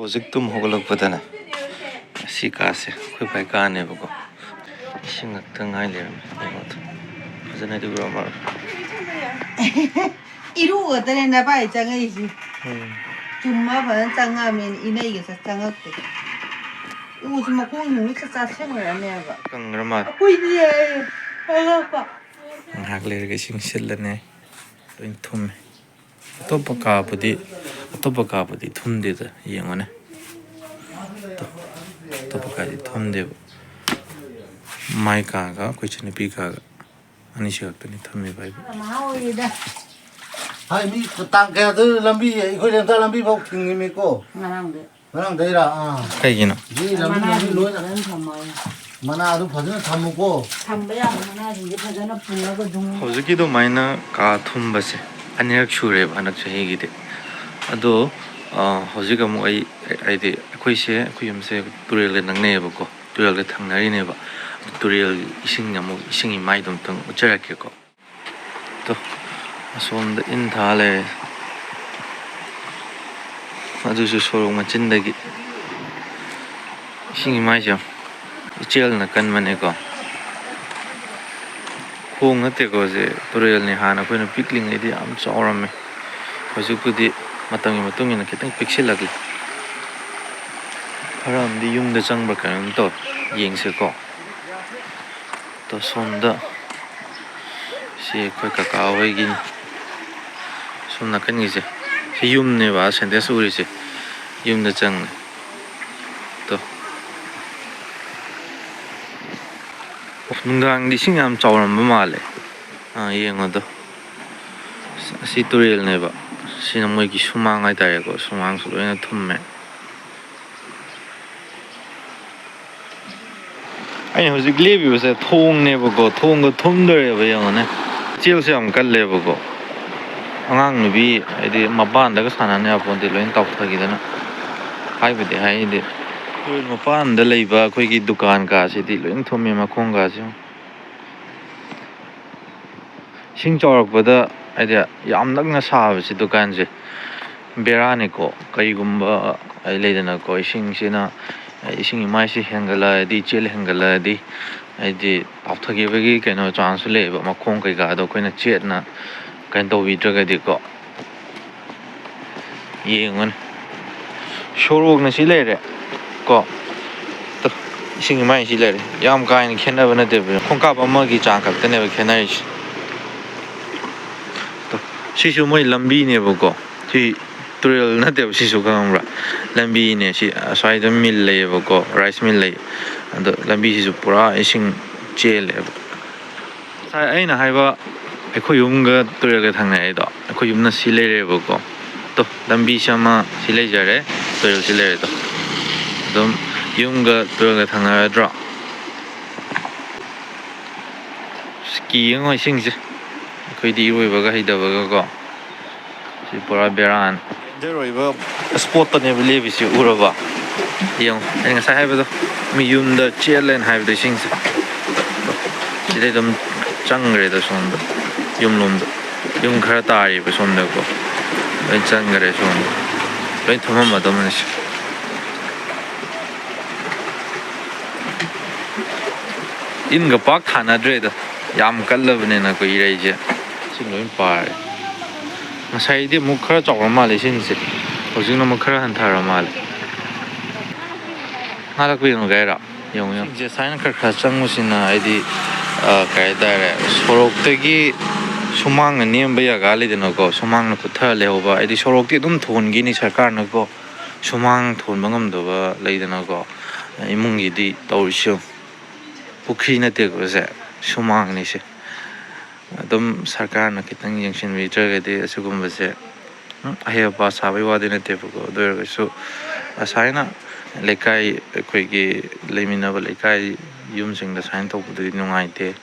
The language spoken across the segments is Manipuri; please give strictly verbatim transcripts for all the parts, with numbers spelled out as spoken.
ꯍꯧꯖꯤꯛ ꯇꯨꯝ ꯍꯧꯒꯠꯂꯛꯄꯗꯅꯦ, ꯑꯁꯤ ꯀꯥꯁꯦ ꯑꯩꯈꯣꯏ ꯕꯥꯏ ꯀꯥꯅꯦꯕꯀꯣ꯫ ꯏꯁꯤꯡ ꯉꯥꯛꯇ ꯉꯥꯏ ꯂꯩꯔꯝꯃꯦ꯫ ꯌꯦꯡꯉꯣ ꯑꯗꯣ꯫ ꯐꯖꯅꯗꯤ ꯎꯔ ꯃꯥꯜꯂꯦ꯫ ꯏꯔꯨ ꯈꯛꯇꯅꯦ ꯅꯚꯥꯏ ꯆꯪꯉꯛꯏꯁꯦ꯫ ꯎꯝ꯫ ꯆꯨꯝꯃ ꯐꯖꯅ ꯆꯪꯉꯛꯑꯃꯦꯅ ꯏꯅꯩꯒ ꯆꯪꯉꯛꯇꯦ꯫ ꯎꯁꯨ ꯃꯈꯣꯡ ꯅꯨꯃꯤꯠ ꯆꯥꯁꯟꯈ꯭ꯔꯅꯦꯕ꯫ ꯀꯪꯈ꯭ꯔ ꯃꯥꯜꯂꯦ꯫ ꯑꯩꯈꯣꯏꯗꯤ ꯌꯥꯏꯌꯦ꯫ ꯆꯪꯉꯛꯄ꯫ ꯉꯥꯏꯍꯥꯛ ꯂꯩꯔꯒ ꯏꯁꯤꯡ ꯁꯤꯠꯂꯅꯤ꯫ ꯂꯣꯏ ꯊꯨꯝꯃꯦ꯫ ꯑꯇꯣꯞꯄ ꯀꯥꯕꯨꯗꯤ, ꯑꯇꯣꯞꯄ ꯀꯥꯕꯨꯗꯤ ꯊꯨꯝꯗꯦꯗ, ꯌꯦꯡꯉꯨꯅꯦ꯫ ꯑꯇꯣꯞꯄ ꯀꯥꯗꯤ ꯊꯨꯝꯗꯦꯕ꯫ ꯃꯥꯏ ꯀꯥꯒ ꯑꯩꯈꯣꯏ ꯏꯆꯟꯅꯨꯄꯤ ꯀꯥꯒ ꯑꯅꯤꯁꯤ ꯈꯛꯇꯅꯤ ꯊꯝꯃꯤꯕ ꯍꯥꯏꯕꯨ꯫ ꯃꯍꯥ ꯑꯣꯏꯔꯦꯗ꯫ ꯍꯥꯏ, ꯃꯤ ꯇꯥꯡ ꯀꯌꯥꯗ ꯂꯝꯕꯤ, ꯑꯩꯈꯣꯏ ꯂꯦꯝꯇꯥ ꯂꯝꯕꯤ ꯐꯥꯎ ꯊꯤꯡꯉꯤꯃꯤꯀꯣ? ꯉꯔꯥꯡꯗꯤ꯫ ꯉꯔꯥꯡꯗꯩꯔꯥ? ꯑꯥ꯫ ꯀꯩꯒꯤꯅꯣ? ꯃꯤ ꯂꯝꯕꯤ ꯃꯅꯥꯗꯤ ꯂꯣꯏꯅ ꯐꯖꯅ ꯊꯝꯃꯣ꯫ ꯃꯅꯥꯗꯨ ꯐꯖꯅ ꯊꯝꯃꯨꯀꯣ꯫ ꯊꯝꯕ ꯌꯥꯕ ꯃꯅꯥꯁꯤꯡꯁꯦ ꯐꯖꯅ ꯄꯨꯜꯂꯒ ꯑꯗꯨꯝ꯫ ꯍꯧꯖꯤꯛꯀꯤ ꯑꯗꯨꯃꯥꯏꯅ ꯀꯥ ꯊꯨꯝꯕꯁꯦ ꯑꯅꯤꯔꯛ ꯁꯨꯔꯦꯕ ꯍꯟꯗꯛ ꯆꯍꯤꯒꯤꯗꯤ꯫ ꯑꯗꯣ, ꯑ, ꯍꯧꯖꯤꯛ ꯑꯃꯨꯛ ꯑꯩ, ꯍꯥꯏꯗꯤ ꯑꯩꯈꯣꯏꯁꯦ, ꯑꯩꯈꯣꯏ ꯌꯨꯝꯁꯦ ꯇꯨꯔꯦꯜꯒ ꯅꯛꯅꯩꯌꯦꯕꯀꯣ, ꯇꯨꯔꯦꯜꯒ ꯊꯪꯅꯔꯤꯅꯦꯕ꯫ ꯇꯨꯔꯦꯜꯒꯤ ꯏꯁꯤꯡ ꯑꯃꯨꯛ, ꯏꯁꯤꯡ ꯏꯃꯥꯏꯗꯣ ꯑꯃꯨꯛꯇꯪ ꯎꯠꯆꯔꯛꯀꯦꯀꯣ꯫ ꯇꯣ, ꯑꯁꯣꯝꯗ ꯏꯟ ꯊꯥ ꯂꯩꯔꯦ꯫ ꯑꯗꯨꯁꯨ ꯁꯣꯔꯣꯛ ꯃꯆꯤꯟꯗꯒꯤ꯫ ꯏꯁꯤꯡ ꯏꯃꯥꯏꯁꯦ ꯌꯦꯡꯉꯣ꯫ ꯏꯆꯦꯜꯅ ꯀꯟꯕꯅꯦꯀꯣ꯫ ꯈꯣꯡ ꯅꯠꯇꯦꯀꯣ ꯁꯦ, ꯇꯨꯔꯦꯜꯅꯤ꯫ ꯍꯥꯟꯅ ꯑꯩꯈꯣꯏꯅ ꯄꯤꯛꯂꯤꯉꯩꯗꯤ ꯌꯥꯝ ꯆꯥꯎꯔꯝꯃꯦ꯫ ꯍꯧꯖꯤꯛꯄꯨꯗꯤ ꯃꯇꯝꯒꯤ ꯃꯇꯨꯡ ꯏꯟꯅ ꯈꯤꯇꯪ ꯄꯤꯛꯁꯤꯜꯂꯛꯂꯤ꯫ ꯈꯔ ꯑꯃꯗꯤ ꯌꯨꯝꯗ ꯆꯪꯕ꯭ꯔꯥ ꯀꯩꯅꯣꯝ ꯇꯧꯋꯦ꯫ ꯌꯦꯡꯁꯦꯀꯣ꯫ ꯇꯣ, ꯁꯣꯝꯗ ꯁꯤ ꯑꯩꯈꯣꯏ ꯀꯀꯥ ꯍꯣꯏꯒꯤ ꯁꯣꯝ ꯅꯥꯀꯟꯒꯤꯁꯦ, ꯁꯤ ꯌꯨꯝꯅꯦꯕ, ꯑꯥ ꯁꯦꯟꯇꯦꯟꯁ ꯎꯔꯤꯁꯦ ꯌꯨꯝꯗ ꯆꯪꯉꯦ꯫ ꯇꯣ꯫ ꯅꯨꯡꯗꯥꯡꯗꯤ ꯏꯁꯤꯡ ꯌꯥꯝ ꯆꯥꯎꯔꯝꯕ ꯃꯥꯜꯂꯦ꯫ ꯑꯥ, ꯌꯦꯡꯉꯣ ꯑꯗꯣ꯫ ꯑꯁꯤ ꯇꯨꯔꯦꯜꯅꯦꯕ꯫ ꯁꯤꯅ ꯃꯣꯏꯒꯤ ꯁꯨꯃꯥꯡ ꯍꯥꯏꯇꯥꯔꯦꯀꯣ꯫ ꯁꯨꯃꯥꯡꯁꯨ ꯂꯣꯏꯅ ꯊꯨꯝꯃꯦ꯫ ꯑꯩꯅ ꯍꯧꯖꯤꯛ ꯂꯦꯞꯄꯤꯕꯁꯦ ꯊꯣꯡꯅꯦꯕꯀꯣ, ꯊꯣꯡꯗꯣ ꯊꯨꯝꯗꯣꯔꯦꯕ, ꯌꯦꯡꯉꯣꯅꯦ꯫ ꯏꯆꯦꯜꯁꯦ ꯌꯥꯝ ꯀꯜꯂꯦꯕꯀꯣ꯫ ꯑꯉꯥꯡ ꯅꯨꯕꯤ ꯍꯥꯏꯗꯤ ꯃꯄꯥꯟꯗꯒ ꯁꯥꯟꯅꯅꯤ ꯌꯥꯄꯣꯟꯇꯦ, ꯂꯣꯏꯅ ꯇꯥꯎꯊꯈꯤꯗꯅ꯫ ꯍꯥꯏꯕꯨꯗꯤ ꯍꯥꯏꯗꯤ ꯇꯨꯔꯦꯜ ꯃꯄꯥꯟꯗ ꯂꯩꯕ ꯑꯩꯈꯣꯏꯒꯤ ꯗꯨꯀꯥꯟ ꯀꯥꯁꯤꯗꯤ ꯂꯣꯏꯅ ꯊꯨꯝꯃꯦ, ꯃꯈꯣꯡ ꯀꯥꯁꯦ ꯌꯦꯡꯉꯣ꯫ ꯏꯁꯤꯡ ꯆꯥꯎꯔꯛꯄꯗ ꯍꯥꯏꯗꯤ ꯌꯥꯝ ꯅꯛꯅ ꯁꯥꯕꯁꯦ ꯗꯨꯀꯥꯟꯁꯦ꯫ ꯕꯦꯔꯥꯅꯤꯀꯣ꯫ ꯀꯔꯤꯒꯨꯝꯕ ꯑꯩ ꯂꯩꯗꯅꯀꯣ, ꯏꯁꯤꯡꯁꯤꯅ, ꯏꯁꯤꯡ ꯏꯃꯥꯏꯁꯤ ꯍꯦꯟꯒꯠꯂꯛꯑꯗꯤ, ꯏꯆꯦꯜ ꯍꯦꯟꯒꯠꯂꯛꯑꯗꯤ, ꯍꯥꯏꯗꯤ ꯄꯥꯞꯊꯈꯤꯕꯒꯤ ꯀꯩꯅꯣ ꯆꯥꯟꯁꯁꯨ ꯂꯩꯌꯦꯕ, ꯃꯈꯣꯡ ꯀꯩꯀꯥꯗꯣ ꯑꯩꯈꯣꯏꯅ ꯆꯦꯠꯅ ꯀꯩꯅꯣ ꯇꯧꯕꯤꯗ꯭ꯔꯒꯗꯤꯀꯣ꯫ ꯌꯦꯡꯉꯨꯅꯦ, ꯁꯣꯔꯣꯛꯅ ꯁꯤ ꯂꯩꯔꯦ ꯀꯣ꯫ ꯇꯣ, ꯏꯁꯤꯡ ꯏꯃꯥꯏ ꯁꯤ ꯂꯩꯔꯦ꯫ ꯌꯥꯝ ꯀꯥ ꯍꯦꯟꯅ ꯈꯦꯠꯅꯕ ꯅꯠꯇꯦꯕ, ꯈꯣꯡꯀꯥꯞ ꯑꯃꯒꯤ ꯆꯥꯡ ꯈꯛꯇꯅꯦꯕ ꯈꯦꯠꯅꯔꯤꯁꯦ꯫ ꯇꯣ, ꯁꯤꯁꯨ ꯃꯣꯏ ꯂꯝꯕꯤꯅꯦꯕꯀꯣ꯫ ꯁꯤ ꯇꯨꯔꯦꯜ ꯅꯠꯇꯦꯕ, ꯁꯤꯁꯨ ꯈꯪꯉꯕ꯭ꯔꯥ? ꯂꯝꯕꯤꯅꯦ꯫ ꯁꯤ ꯑꯁ꯭ꯋꯥꯏꯗ ꯃꯤꯜ ꯂꯩꯌꯦꯕꯀꯣ, ꯔꯥꯏꯁ ꯃꯤꯜ ꯂꯩ꯫ ꯑꯗꯣ ꯂꯝꯕꯤꯁꯤꯁꯨ ꯄꯨꯔꯥ ꯏꯁꯤꯡ ꯆꯦꯜꯂꯦꯕ꯫ ꯉꯁꯥꯏ ꯑꯩꯅ ꯍꯥꯏꯕ ꯑꯩꯈꯣꯏ ꯌꯨꯝꯒ ꯇꯨꯔꯦꯜꯒ ꯊꯪꯅꯩ ꯍꯥꯏꯗꯣ, ꯑꯩꯈꯣꯏ ꯌꯨꯝꯅ ꯁꯤ ꯂꯩꯔꯦꯕꯀꯣ꯫ ꯇꯣ, ꯂꯝꯕꯤꯁꯤ ꯑꯃ ꯁꯤ ꯂꯩꯖꯔꯦ, ꯇꯨꯔꯦꯜꯁꯤ ꯂꯩꯔꯦ꯫ ꯇꯣ, ꯑꯗꯨꯝ ꯌꯨꯝꯒ ꯇꯨꯔꯦꯜꯒ ꯊꯪꯅꯔꯗ꯭ꯔꯣ? ꯑꯁ, ꯀꯤ ꯌꯦꯡꯉꯣ ꯏꯁꯤꯡꯁꯦ, ꯑꯩꯈꯣꯏꯗꯤ ꯏꯔꯣꯏꯕꯒ ꯍꯩꯇꯕꯒꯀꯣ꯫ ꯁꯤ ꯄꯨꯔꯥ ꯕꯦꯔꯥꯅꯤ꯫ ꯗꯦꯟꯖꯔ ꯑꯣꯏꯕ ꯁ꯭ꯄꯣꯠꯇꯅꯦꯕ ꯂꯦꯞꯄꯤꯁꯦ, ꯎꯔꯕ? ꯌꯦꯡꯉꯣ, ꯑꯩ ꯉꯁꯥꯏ ꯍꯥꯏꯕꯗꯣ, ꯃꯤ ꯌꯨꯝꯗ ꯆꯦꯜꯂꯦꯅ ꯍꯥꯏꯕꯗꯣ ꯏꯁꯤꯡꯁꯦ꯫ ꯁꯤꯗꯩ ꯑꯗꯨꯝ ꯆꯪꯈ꯭ꯔꯦꯗ ꯁꯣꯝꯗ, ꯌꯨꯝ ꯂꯣꯝꯗ꯫ ꯌꯨꯝ ꯈꯔ ꯇꯥꯔꯤꯕ ꯁꯣꯝꯗꯀꯣ, ꯂꯣꯏ ꯆꯪꯈ꯭ꯔꯦ ꯁꯣꯝꯗ꯫ ꯂꯣꯏ ꯊꯨꯝꯃꯝꯃꯗꯕꯅꯤ ꯁꯤ꯫ ꯏꯟꯒ ꯄꯥꯛ ꯊꯥꯅꯗ꯭ꯔꯦꯗ, ꯌꯥꯝ ꯀꯜꯂꯕꯅꯤꯅꯀꯣ ꯏꯔꯩꯁꯦ꯫ ꯏꯁꯤꯡ ꯂꯣꯏ ꯄꯥꯔꯦ꯫ ꯉꯁꯥꯏꯗꯤ ꯑꯃꯨꯛ ꯈꯔ ꯆꯥꯎꯔ ꯃꯥꯜꯂꯦ ꯏꯁꯤꯡꯁꯦ, ꯍꯧꯖꯤꯛꯅ ꯑꯃꯨꯛ ꯈꯔ ꯍꯟꯊꯔ ꯃꯥꯜꯂꯦ꯫ ꯉꯥ ꯂꯛꯄ ꯌꯦꯡꯉꯨꯒꯦ ꯍꯥꯏꯔꯣ? ꯌꯦꯡꯉꯨ, ꯌꯦꯡꯉꯨ꯫ ꯏꯁꯤꯡꯁꯦ ꯁꯨꯃꯥꯏꯅ ꯈꯔ ꯈꯔ ꯆꯪꯕꯁꯤꯅ, ꯍꯥꯏꯗꯤ, ꯑ, ꯀꯩ ꯍꯥꯏꯇꯥꯔꯦ, ꯁꯣꯔꯣꯛꯇꯒꯤ ꯁꯨꯃꯥꯡꯅ ꯅꯦꯝꯕ ꯖꯒꯥ ꯂꯩꯗꯅꯀꯣ, ꯁꯨꯃꯥꯡꯅ ꯀꯨꯠꯊꯔ ꯂꯩꯍꯧꯕ, ꯍꯥꯏꯗꯤ ꯁꯣꯔꯣꯛꯇꯤ ꯑꯗꯨꯝ ꯊꯣꯟꯈꯤꯅꯤ ꯁꯔꯀꯥꯔꯅꯀꯣ, ꯁꯨꯃꯥꯡ ꯊꯣꯟꯕ ꯉꯝꯗꯕ ꯂꯩꯗꯅꯀꯣ, ꯏꯃꯨꯡꯒꯤꯗꯤ ꯇꯧꯔꯤꯁꯤ ꯌꯦꯡꯉꯨ꯫ ꯄꯨꯈ꯭ꯔꯤ ꯅꯠꯇꯦꯀꯣ ꯁꯦ, ꯁꯨꯃꯥꯡꯅꯤ ꯁꯦ꯫ ꯑꯗꯨꯝ ꯁꯔꯀꯥꯔꯅ ꯈꯤꯇꯪ ꯌꯦꯡꯁꯤꯟꯕꯤꯗ꯭ꯔꯒꯗꯤ ꯑꯁꯤꯒꯨꯝꯕꯁꯦ, ꯎꯝ, ꯑꯍꯦꯛ ꯑꯄꯥ ꯁꯥꯕꯒꯤ ꯋꯥꯗꯤ ꯅꯠꯇꯦꯕꯀꯣ, ꯑꯗꯨ ꯑꯣꯏꯔꯒꯁꯨ ꯑꯁꯥꯏꯅ ꯂꯩꯀꯥꯏ, ꯑꯩꯈꯣꯏꯒꯤ ꯂꯩꯃꯤꯟꯅꯕ ꯂꯩꯀꯥꯏ ꯌꯨꯝꯁꯤꯡꯗ ꯁꯥꯏꯟ ꯇꯧꯕꯗꯨꯗꯤ ꯅꯨꯡꯉꯥꯏꯇꯦ꯫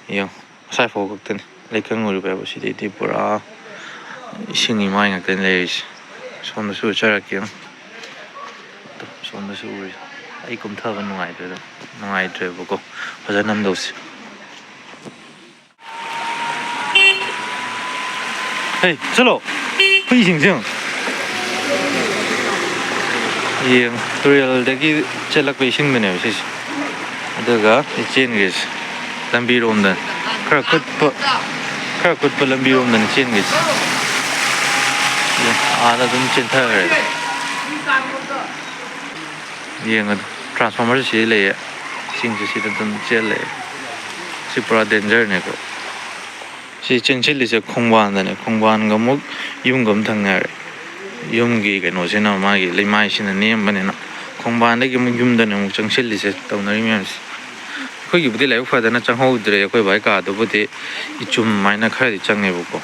ꯌꯦꯡꯉꯣ, ꯉꯁꯥꯏ ꯐꯥꯎ ꯈꯛꯇꯅꯤ ꯂꯩꯀꯪ ꯑꯣꯏꯔꯤꯕ ꯍꯥꯏꯕ, ꯁꯤꯗꯩꯗꯤ ꯄꯨꯔꯥ ꯏꯁꯤꯡ ꯏꯃꯥꯏ ꯉꯥꯛꯇꯅꯤ ꯂꯩꯔꯤꯁꯦ꯫ ꯁꯣꯝꯗꯁꯨ ꯎꯠꯆꯔꯛꯀꯦ, ꯌꯦꯡꯉꯣ꯫ ꯁꯣꯝꯗꯁꯨ ꯎꯔꯤ꯫ ꯑꯩ ꯀꯨꯝꯊꯕ ꯅꯨꯡꯉꯥꯏꯇ꯭ꯔꯦꯗ, ꯅꯨꯡꯉꯥꯏꯇ꯭ꯔꯦꯕꯀꯣ, ꯐꯖꯅ ꯅꯝꯗꯧꯁꯦ꯫ ꯍꯦ, ꯆꯠꯂꯣ꯫ ꯍꯨꯏꯁꯤꯡꯁꯦ ꯌꯦꯡꯉꯨ꯫ ꯌꯦꯡꯉꯨ, ꯇꯨꯔꯦꯜꯗꯒꯤ ꯆꯦꯜꯂꯛꯄ ꯏꯁꯤꯡꯗꯨꯅꯦꯕ ꯁꯤꯁꯦ꯫ ꯑꯗꯨꯒ ꯁꯤ ꯆꯦꯟꯈ꯭ꯔꯤꯁꯦ ꯂꯝꯕꯤꯔꯣꯝꯗ, ꯈꯔ ꯀꯨꯠꯄ, ꯈꯔ ꯀꯨꯠꯄ ꯂꯝꯕꯤꯔꯣꯝꯗꯅ ꯆꯦꯟꯈ꯭ꯔꯤꯁꯦ꯫ ꯑꯥꯗ ꯑꯗꯨꯝ ꯆꯦꯟꯊꯈ꯭ꯔꯦ꯫ ꯌꯦꯡꯉꯗ ꯇ꯭ꯔꯥꯟꯁꯐꯣꯔꯃꯔꯁꯨ ꯁꯤꯗ ꯂꯩꯌꯦ꯫ ꯏꯁꯤꯡꯁꯨ ꯁꯤꯗ ꯑꯗꯨꯝ ꯆꯦꯜꯂꯛꯑꯦ꯫ ꯁꯤ ꯄꯨꯔꯥ ꯗꯦꯟꯖꯔꯅꯦꯀꯣ꯫ ꯁꯤ ꯆꯦꯟꯁꯤꯜꯂꯤꯁꯦ ꯈꯣꯡꯕꯥꯟꯗꯅꯦ꯫ ꯈꯣꯡꯕꯥꯟꯒ ꯑꯃꯨꯛ ꯌꯨꯝꯒ ꯑꯃꯨꯛ ꯊꯪꯅꯔꯦ꯫ ꯌꯨꯝꯒꯤ ꯀꯩꯅꯣꯁꯤꯅ, ꯃꯥꯒꯤ ꯂꯩꯃꯥꯏꯁꯤꯅ ꯅꯦꯝꯕꯅꯤꯅ ꯈꯣꯡꯕꯥꯟꯗꯒꯤ ꯑꯃꯨꯛ ꯌꯨꯝꯗꯅꯦ ꯑꯃꯨꯛ ꯆꯪꯁꯤꯜꯂꯤꯁꯦ, ꯇꯧꯅꯔꯤ ꯃꯌꯥꯝꯁꯦ꯫ ꯑꯩꯈꯣꯏꯒꯤꯕꯨꯗꯤ ꯂꯥꯏꯕꯛ ꯐꯗꯅ ꯆꯪꯍꯧꯗ꯭ꯔꯦ꯫ ꯑꯩꯈꯣꯏ ꯕꯥꯏ ꯀꯥꯗꯨꯕꯨꯗꯤ ꯏꯆꯨꯝ ꯍꯥꯏꯅ ꯈꯔꯗꯤ ꯆꯪꯉꯦꯕꯀꯣ꯫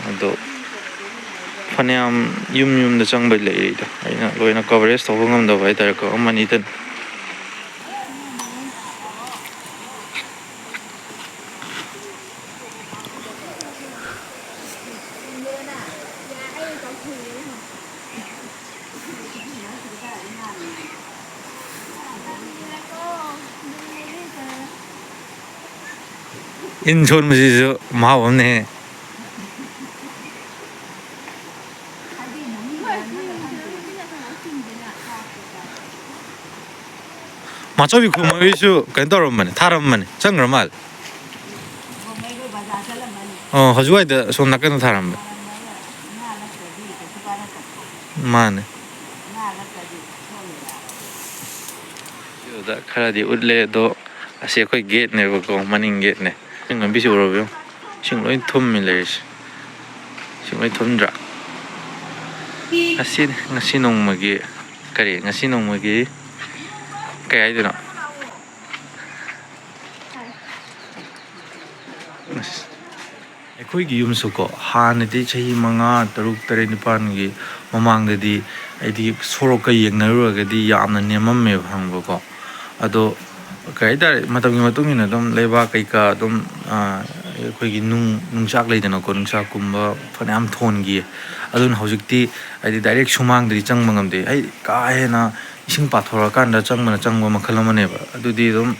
ꯑꯗꯣ ꯐꯅꯌꯥꯝ ꯌꯨꯝ ꯌꯨꯝꯗ ꯆꯪꯕ ꯂꯩꯔꯤꯗ꯫ ꯑꯩꯅ ꯂꯣꯏꯅ ꯀꯣꯚꯔꯦꯖ ꯇꯧꯕ ꯉꯝꯗꯕ ꯍꯥꯏꯇꯥꯔꯦꯀꯣ, ꯑꯃꯅꯤꯗꯅꯤ꯫ ꯏꯟ ꯁꯣꯟꯕꯁꯤꯁꯨ ꯃꯍꯥꯎ ꯑꯃꯅꯦꯍꯦ꯫ ꯃꯥꯆꯧꯕꯤ ꯈꯨꯔꯃꯥꯕꯤꯁꯨ ꯀꯩꯅꯣ ꯇꯧꯔꯝꯕꯅꯦ, ꯊꯥꯔꯝꯕꯅꯦ, ꯆꯪꯈ꯭ꯔ ꯃꯥꯜꯂꯦ꯫ ꯑꯣ, ꯍꯧꯖꯤꯛꯋꯥꯏꯗ ꯁꯣꯝ ꯅꯥꯀꯟꯗ ꯊꯥꯔꯝꯕ꯫ ꯃꯥꯅꯦ꯫ ꯑꯗꯨꯗ ꯈꯔꯗꯤ ꯎꯠꯂꯦ ꯑꯗꯣ, ꯑꯁꯤ ꯑꯩꯈꯣꯏ ꯒꯦꯠꯅꯦꯕꯀꯣ, ꯃꯅꯤꯡ ꯒꯦꯠꯅꯦ꯫ ꯏꯁꯤꯡ ꯂꯝꯕꯤꯁꯤ ꯎꯔꯕ ꯌꯦꯡꯉꯨ꯫ ꯏꯁꯤꯡ ꯂꯣꯏ ꯊꯨꯝꯃꯤ ꯂꯩꯔꯤꯁꯦ꯫ ꯏꯁꯤꯡ ꯂꯣꯏ ꯊꯨꯝꯗ꯭ꯔꯥ? ꯉꯁꯤ, ꯉꯁꯤ ꯅꯣꯡꯃꯒꯤ, ꯀꯔꯤ, ꯉꯁꯤ ꯅꯣꯡꯃꯒꯤ ꯀꯩ ꯍꯥꯏꯗꯣꯏꯅꯣ? ꯑꯁ, ꯑꯩꯈꯣꯏꯒꯤ ꯌꯨꯝꯁꯨꯀꯣ, ꯍꯥꯟꯅꯗꯤ ꯆꯍꯤ ꯃꯉꯥ, ꯇꯔꯨꯛ, ꯇꯔꯦꯠ, ꯅꯤꯄꯥꯟꯒꯤ ꯃꯃꯥꯡꯗꯗꯤ, ꯍꯥꯏꯗꯤ, ꯁꯣꯔꯣꯛꯀ ꯌꯦꯡꯅꯔꯨꯔꯒꯗꯤ ꯌꯥꯝꯅ ꯅꯦꯝꯃꯝꯃꯦꯕ, ꯈꯪꯕ꯭ꯔꯥꯀꯣ? ꯑꯗꯣ, ꯀꯩ ꯍꯥꯏꯇꯥꯔꯦ, ꯃꯇꯝꯒꯤ ꯃꯇꯨꯡ ꯏꯟꯅ ꯑꯗꯨꯝ ꯂꯩꯕꯥꯛ ꯀꯩꯀꯥ ꯑꯗꯨꯝ, ꯑꯥ, ꯑꯩꯈꯣꯏꯒꯤ ꯅꯨꯡ, ꯅꯨꯡꯆꯥꯛ ꯂꯩꯗꯅꯀꯣ, ꯅꯨꯡꯆꯥꯛꯀꯨꯝꯕ ꯐꯅꯌꯥꯝ ꯊꯣꯟꯈꯤ꯫ ꯑꯗꯨꯅ ꯍꯧꯖꯤꯛꯇꯤ, ꯍꯥꯏꯗꯤ, ꯗꯥꯏꯔꯦꯛ ꯁꯨꯃꯥꯡꯗꯗꯤ ꯆꯪꯕ ꯉꯝꯗꯦ꯫ ꯑꯩ ꯀꯥ ꯍꯦꯟꯅ ꯏꯁꯤꯡ ꯄꯥꯊꯣꯔꯛꯑꯀꯥꯟꯗ ꯆꯪꯕꯅ ꯆꯪꯕ ꯃꯈꯜ ꯑꯃꯅꯦꯕ꯫ ꯑꯗꯨꯗꯤ ꯑꯗꯨꯝ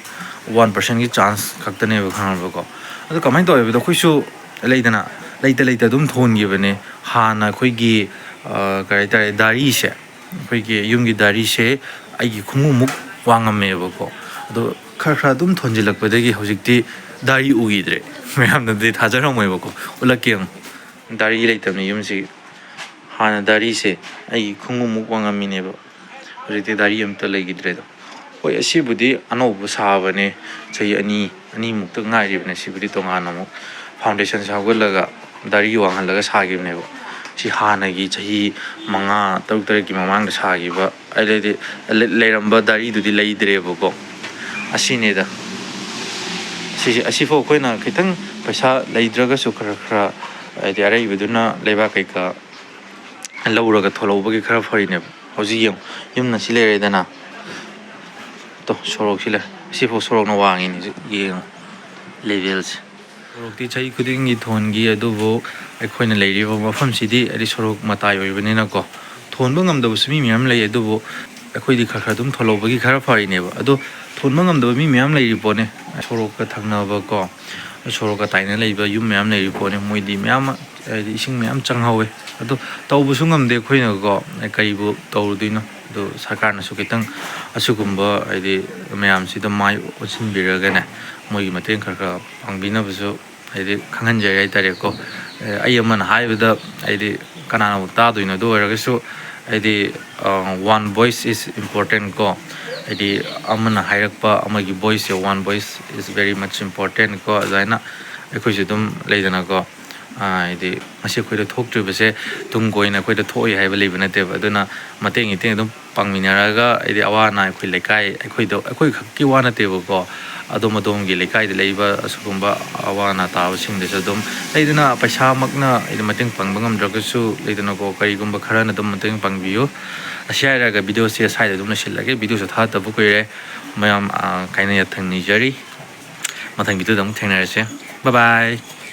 ꯋꯥꯟ ꯄꯥꯔꯁꯦꯟꯒꯤ ꯆꯥꯟꯁ ꯈꯛꯇꯅꯦꯕ, ꯈꯪꯉꯕꯀꯣ? ꯑꯗꯨ ꯀꯃꯥꯏꯅ ꯇꯧꯋꯦ ꯍꯥꯏꯕꯗ, ꯑꯩꯈꯣꯏꯁꯨ ꯂꯩꯗꯅ, ꯂꯩꯇ ꯂꯩꯇ ꯑꯗꯨꯝ ꯊꯣꯟꯈꯤꯕꯅꯦ꯫ ꯍꯥꯟꯅ ꯑꯩꯈꯣꯏꯒꯤ, ꯑ, ꯀꯔꯤ ꯍꯥꯏꯇꯥꯔꯦ, ꯗꯥꯔꯤꯁꯦ, ꯑꯩꯈꯣꯏꯒꯤ ꯌꯨꯝꯒꯤ ꯗꯥꯔꯤꯁꯦ ꯑꯩꯒꯤ ꯈꯣꯡꯎꯞꯃꯨꯛ ꯋꯥꯡꯉꯝꯃꯦꯕꯀꯣ꯫ ꯑꯗꯣ ꯈꯔ ꯈꯔ ꯑꯗꯨꯝ ꯊꯣꯟꯖꯤꯜꯂꯛꯄꯗꯒꯤ ꯍꯧꯖꯤꯛꯇꯤ ꯗꯥꯔꯤ ꯎꯈꯤꯗ꯭ꯔꯦ꯫ ꯃꯌꯥꯝꯅꯗꯤ ꯊꯥꯖꯔꯝꯃꯣꯏꯕꯀꯣ꯫ ꯎꯠꯂꯛꯀꯦ ꯌꯦꯡꯉꯨ꯫ ꯗꯥꯔꯤ ꯂꯩꯇꯕꯅꯤ ꯌꯨꯝꯁꯤ꯫ ꯍꯥꯟꯅ ꯗꯥꯔꯤꯁꯦ ꯑꯩꯒꯤ ꯈꯣꯡꯎꯞꯃꯨꯛ ꯋꯥꯡꯉꯝꯃꯤꯅꯦꯕ꯫ ꯍꯧꯖꯤꯛꯇꯤ ꯗꯥꯔꯤ ꯑꯝꯇ ꯂꯩꯈꯤꯗ꯭ꯔꯦꯗꯣ꯫ ꯍꯣꯏ, ꯑꯁꯤꯕꯨꯗꯤ ꯑꯅꯧꯕ ꯁꯥꯕꯅꯦ, ꯆꯍꯤ ꯑꯅꯤ, ꯑꯅꯤꯃꯨꯛꯇ ꯉꯥꯏꯔꯤꯕꯅꯦ꯫ ꯁꯤꯕꯨꯗꯤ ꯇꯣꯉꯥꯟꯅ ꯑꯃꯨꯛ foundation ꯍꯧꯒꯠꯂꯒ ꯗꯥꯔꯤ ꯋꯥꯡꯍꯜꯂꯒ ꯁꯥꯈꯤꯕꯅꯦꯕ꯫ ꯁꯤ ꯍꯥꯟꯅꯒꯤ ꯆꯍꯤ ꯃꯉꯥ, ꯇꯔꯨꯛ, ꯇꯔꯦꯠꯀꯤ ꯃꯃꯥꯡꯗ ꯁꯥꯈꯤꯕ, ꯑꯩ ꯂꯩꯗꯤ-, ꯂꯩ-, ꯂꯩꯔꯝꯕ ꯗꯥꯔꯤꯗꯨꯗꯤ ꯂꯩꯗ꯭ꯔꯦꯕꯀꯣ꯫ ꯑꯁꯤꯅꯤꯗ꯫ ꯁꯤꯁꯦ, ꯑꯁꯤꯐꯥꯎ ꯑꯩꯈꯣꯏꯅ ꯈꯤꯇꯪ ꯄꯩꯁꯥ ꯂꯩꯗ꯭ꯔꯒꯁꯨ ꯈꯔ ꯈꯔ, ꯍꯥꯏꯗꯤ, ꯑꯔꯩꯕꯗꯨꯅ ꯂꯩꯕꯥꯛ ꯀꯩꯀꯥ ꯂꯧꯔꯒ ꯊꯣꯜꯍꯧꯕꯒꯤ ꯈꯔ ꯐꯔꯤꯅꯦꯕ꯫ ꯍꯧꯖꯤꯛ ꯌꯦꯡꯉꯨ, ꯌꯨꯝꯅ ꯁꯤ ꯂꯩꯔꯦꯗꯅ꯫ ꯇꯣ, ꯁꯣꯔꯣꯛꯁꯤ ꯂꯩꯔꯦ꯫ ꯁꯤꯐꯥꯎ ꯁꯣꯔꯣꯛꯅ ꯋꯥꯡꯉꯤꯅꯦ ꯍꯧꯖꯤꯛ ꯌꯦꯡꯉꯨ, levelꯁꯦ꯫ ꯁꯣꯔꯣꯛꯇꯤ ꯆꯍꯤ ꯈꯨꯗꯤꯡꯒꯤ ꯊꯣꯟꯈꯤ, ꯑꯗꯨꯕꯨ ꯑꯩꯈꯣꯏꯅ ꯂꯩꯔꯤꯕ ꯃꯐꯝꯁꯤꯗꯤ, ꯍꯥꯏꯗꯤ, ꯁꯣꯔꯣꯛ ꯃꯇꯥꯏ ꯑꯣꯏꯕꯅꯤꯅꯀꯣ, ꯊꯣꯟꯕ ꯉꯝꯗꯕꯁꯨ ꯃꯤ ꯃꯌꯥꯝ ꯂꯩ꯫ ꯑꯗꯨꯕꯨ ꯑꯩꯈꯣꯏꯗꯤ ꯈꯔ ꯈꯔ ꯑꯗꯨꯝ ꯊꯣꯜꯍꯧꯕꯒꯤ ꯈꯔ ꯐꯔꯤꯅꯦꯕ꯫ ꯑꯗꯣ ꯊꯣꯟꯕ ꯉꯝꯗꯕ ꯃꯤ ꯃꯌꯥꯝ ꯂꯩꯔꯤ ꯄꯣꯠꯅꯤ, ꯁꯣꯔꯣꯛꯀ ꯊꯪꯅꯕꯀꯣ, ꯁꯣꯔꯣꯛꯀ ꯇꯥꯏꯅ ꯂꯩꯕ ꯌꯨꯝ ꯃꯌꯥꯝ ꯂꯩꯔꯤ ꯄꯣꯠꯅꯤ꯫ ꯃꯣꯏꯗꯤ ꯃꯌꯥꯝ ꯑꯃ, ꯍꯥꯏꯗꯤ, ꯏꯁꯤꯡ ꯃꯌꯥꯝ ꯆꯪꯍꯧꯋꯦ꯫ ꯑꯗꯣ ꯇꯧꯕꯁꯨ ꯉꯝꯗꯦ ꯑꯩꯈꯣꯏꯅꯀꯣ, ꯀꯔꯤꯕꯨ ꯇꯧꯔꯨꯗꯣꯏꯅꯣ? ꯑꯗꯣ ꯁꯔꯀꯥꯔꯅꯁꯨ ꯈꯤꯇꯪ ꯑꯁꯤꯒꯨꯝꯕ, ꯍꯥꯏꯗꯤ, ꯃꯌꯥꯝꯁꯤꯗ ꯃꯥꯏ ꯑꯣꯟꯁꯤꯟꯕꯤꯔꯒꯅꯦ, ꯃꯣꯏꯒꯤ ꯃꯇꯦꯡ ꯈꯔ ꯈꯔ ꯄꯥꯡꯕꯤꯅꯕꯁꯨ, ꯍꯥꯏꯗꯤ, ꯈꯪꯍꯟꯖꯔꯤ ꯍꯥꯏꯇꯥꯔꯦꯀꯣ꯫ ꯑꯩ ꯑꯃꯅ ꯍꯥꯏꯕꯗ, ꯍꯥꯏꯗꯤ, ꯀꯅꯥꯅꯕꯨ ꯇꯥꯗꯣꯏꯅꯣ? ꯑꯗꯨ ꯑꯣꯏꯔꯒꯁꯨ, ꯍꯥꯏꯗꯤ, ꯑ, one voice is important ꯀꯣ꯫ ꯍꯥꯏꯗꯤ, ꯑꯃꯅ ꯍꯥꯏꯔꯛꯄ, ꯑꯃꯒꯤ voiceꯁꯦ, one voice is very much important ꯀꯣ꯫ ꯑꯗꯨꯃꯥꯏꯅ ꯑꯩꯈꯣꯏꯁꯨ ꯑꯗꯨꯝ ꯂꯩꯗꯅꯀꯣ, ꯑ, ꯍꯥꯏꯗꯤ, ꯉꯁꯤ ꯑꯩꯈꯣꯏꯗ ꯊꯣꯛꯇ꯭ꯔꯤꯕꯁꯦ ꯇꯨꯡ ꯀꯣꯏꯅ ꯑꯩꯈꯣꯏꯗ ꯊꯣꯛꯑꯣꯏ ꯍꯥꯏꯕ ꯂꯩꯕ ꯅꯠꯇꯦꯕ꯫ ꯑꯗꯨꯅ ꯃꯇꯦꯡ ꯃꯇꯦꯡ ꯑꯗꯨꯝ ꯄꯥꯡꯃꯤꯟꯅꯔꯒ, ꯍꯥꯏꯗꯤ, ꯑꯋꯥ ꯑꯅꯥ ꯑꯩꯈꯣꯏ ꯂꯩꯀꯥꯏ, ꯑꯩꯈꯣꯏꯗ, ꯑꯩꯈꯣꯏ ꯈꯛꯀꯤ ꯋꯥ ꯅꯠꯇꯦꯕꯀꯣ, ꯑꯗꯣꯝ ꯑꯗꯣꯝꯒꯤ ꯂꯩꯀꯥꯏꯗ ꯂꯩꯕ ꯑꯁꯤꯒꯨꯝꯕ ꯑꯋꯥ ꯑꯅꯥ ꯇꯥꯕꯁꯤꯡꯗꯁꯨ ꯑꯗꯨꯝ, ꯂꯩꯗꯅ, ꯄꯩꯁꯥꯃꯛꯅ, ꯍꯥꯏꯗꯤ, ꯃꯇꯦꯡ ꯄꯥꯡꯕ ꯉꯝꯗ꯭ꯔꯒꯁꯨ, ꯂꯩꯗꯅꯀꯣ, ꯀꯔꯤꯒꯨꯝꯕ ꯈꯔꯅ ꯑꯗꯨꯝ ꯃꯇꯦꯡ ꯄꯥꯡꯕꯤꯌꯨ꯫ ꯑꯁꯤ ꯍꯥꯏꯔꯒ videoꯁꯦ ꯁ꯭ꯋꯥꯏꯗ ꯑꯗꯨꯝ ꯂꯣꯏꯁꯤꯜꯂꯒꯦ꯫ Videoꯁꯨ ꯊꯥꯗꯕ ꯀꯨꯏꯔꯦ꯫ ꯃꯌꯥꯝ, ꯑ, ꯀꯥꯏꯅ ꯌꯥꯊꯪ ꯅꯤꯖꯔꯤ꯫ ꯃꯊꯪ videoꯗ ꯑꯃꯨꯛ ꯊꯦꯡꯅꯔꯁꯦ꯫ Bye bye꯫